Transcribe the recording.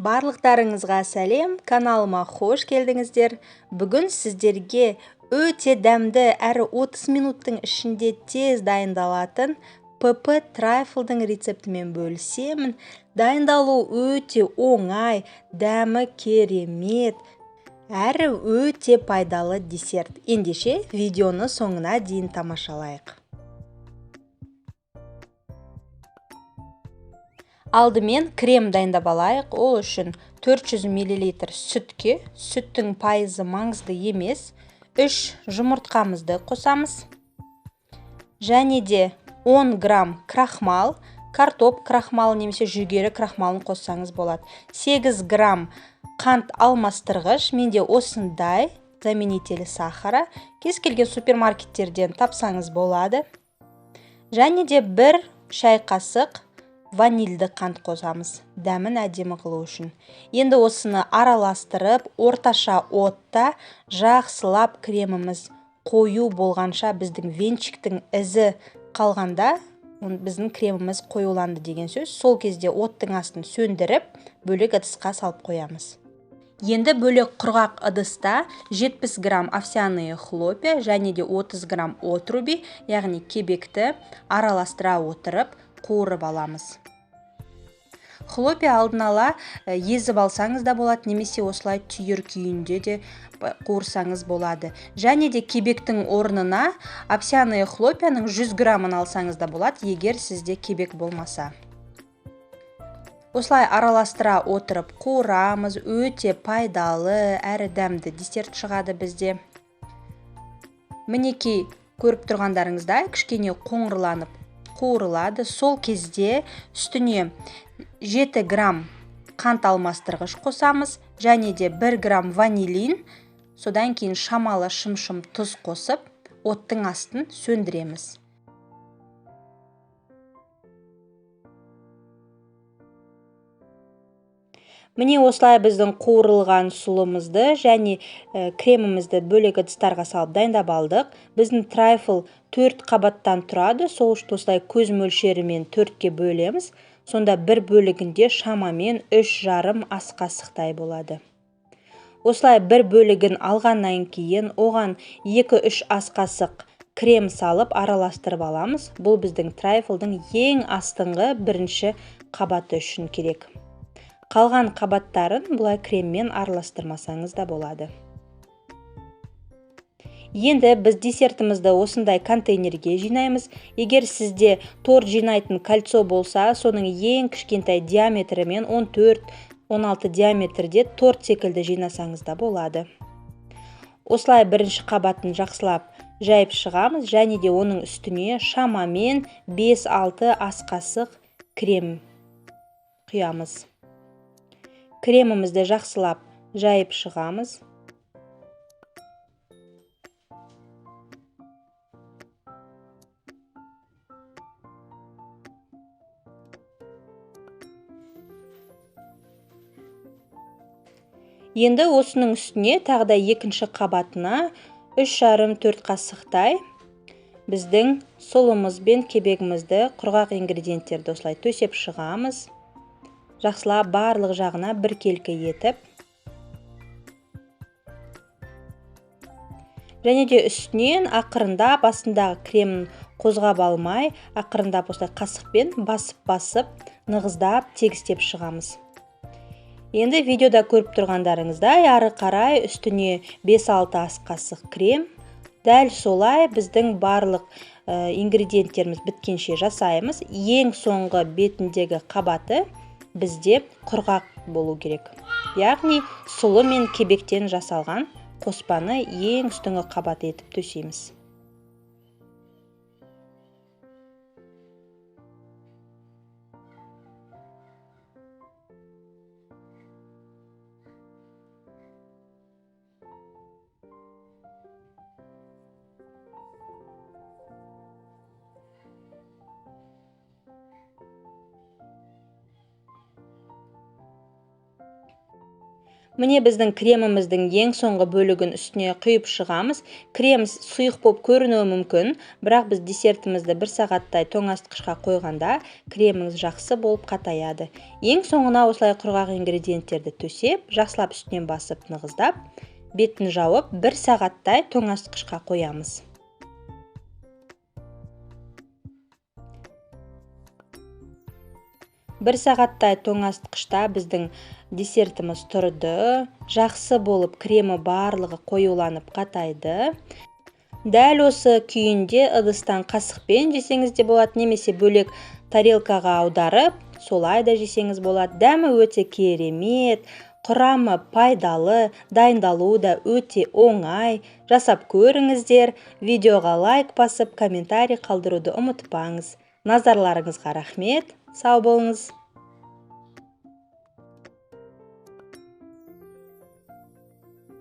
Барлықтарыңызға сәлем, каналыма хош келдіңіздер. Бүгін сіздерге өте дәмді әрі 30 минуттың ішінде тез дайындалатын ПП трайфлдың рецептімен бөлісемін. Дайындалу өте оңай, дәмі керемет, әрі өте пайдалы десерт. Ендеше видеоны соңына дейін тамашалайық. Алдымен крем дайындап алайық. Ол үшін 400 мл сүтке, сүттің пайызы маңызды емес, 3 жұмыртқамызды қосамыз. Және де 10 грамм крахмал, картоп крахмалы немесе жүгері крахмалын қоссаңыз болады. 8 грамм қант алмастырғыш, менде осындай заменитель сахара, кез келген супермаркеттерден тапсаңыз болады. Және де 1 шай қасық ванильді қант қосамыз, дәмін әдемі қылу үшін. Енді осыны араластырып, орташа отта жақсылап креміміз қою болғанша, біздің венчиктің ізі қалғанда, біздің креміміз қоюланды деген сөз. Сол кезде оттың астын сөндіріп, бөлек ыдысқа салып қоямыз. Енді бөлек құрғақ ыдыста 70 грамм овсяные хлопья және де 30 грамм отруби, яғни кебекті араластыра отырып қуырып аламыз. Хлопья алдын ала езіп алсаңыз да болады, немесе осылай түйір күйінде де қуырсаңыз болады. Және де кебектің орнына овсяные хлопьяның 100 граммын алсаңыз да болады, егер сізде кебек болмаса. Осылай араластыра отырып қуырамыз. Өте пайдалы әрі дәмді десерт шығады бізде. Мінекей, көріп тұрғандарыңыздай кішкене қоңырланып қуырылады. Сол кезде үстіне 7 грамм қант алмастырғыш қосамыз және де 1 грамм ванилин, содан кейін шамалы шымшым тұз қосып, оттың астын сөндіреміз. Міне осылай біздің қуырылған сұлымызды және кремімізді бөлек ыдыстарға салып дайындап алдық. Біздің трайфл 4 қабаттан тұрады, сол үшін осылай көз мөлшерімен 4-ке бөлеміз. Сонда бір бөлігінде шамамен 3,5 ас қасықтай болады. Осылай бір бөлігін алғаннан кейін оған 2-3 ас қасық крем салып араластырып аламыз. Бұл біздің трайфлдың ең астыңғы бірінші қабаты үшін керек. Қалған қабаттарын бұлай креммен араластырмасаңыз да болады. Енді біз десертімізді осындай контейнерге жинаймыз. Егер сізде торт жинайтын кольцо болса, соның ең кішкентай диаметрімен 14-16 диаметрде торт секілді жинасаңыз да болады. Осылай бірінші қабатын жақсылап жайып шығамыз және де оның үстіне шамамен 5-6 ас қасық крем құямыз. Кремімізді жақсылап жайып шығамыз. Енді осының үстіне тағы да екінші қабатына 3,5-4 қасықтай біздің сұлымыз бен кебегімізді, құрғақ ингредиенттерді осылай төсеп шығамыз. Жақсылап барлық жағына біркелкі етіп. Және де үстінен ақырындап астындағы кремін қозғап алмай, ақырындап осылай қасықпен басып-басып, нығыздап, тегістеп шығамыз. Енді видеода көріп тұрғандарыңыздай, ары қарай үстіне 5-6 ас қасық крем. Дәл солай біздің барлық ингредиенттеріміз біткенше жасаймыз. Ең соңғы бетіндегі қабаты бізде құрғақ болу керек. Яғни сұлы мен кебектен жасалған қоспаны ең үстіңгі қабат етіп төсейміз. Міне, біздің креміміздің ең соңғы бөлігін үстіне құйып шығамыз. Крем сұйық болып көрінуі мүмкін, бірақ біз десертімізді бір сағаттай тоңазытқышқа қойғанда, креміңіз жақсы болып қатаяды. Ең соңына осылай құрғақ ингредиенттерді төсеп, жақсылап үстінен басып, нығыздап, бетін жауып, бір сағаттай тоңазытқышқа қоямыз. Бір сағаттай тоңазытқышта біздің десертіміз тұрды. Жақсы болып кремі барлығы қоюланып қатайды. Дәл осы күйінде ыдыстан қасықпен жесеңіз де болады, немесе бөлек тарелкаға аударып, солай да жесеңіз болады. Дәмі өте керемет, құрамы пайдалы, дайындалуы да өте оңай. Жасап көріңіздер, видеоға лайк басып, комментарий қалдыруды ұмытпаңыз. Назарларыңызға рахмет. Сау болыңыз.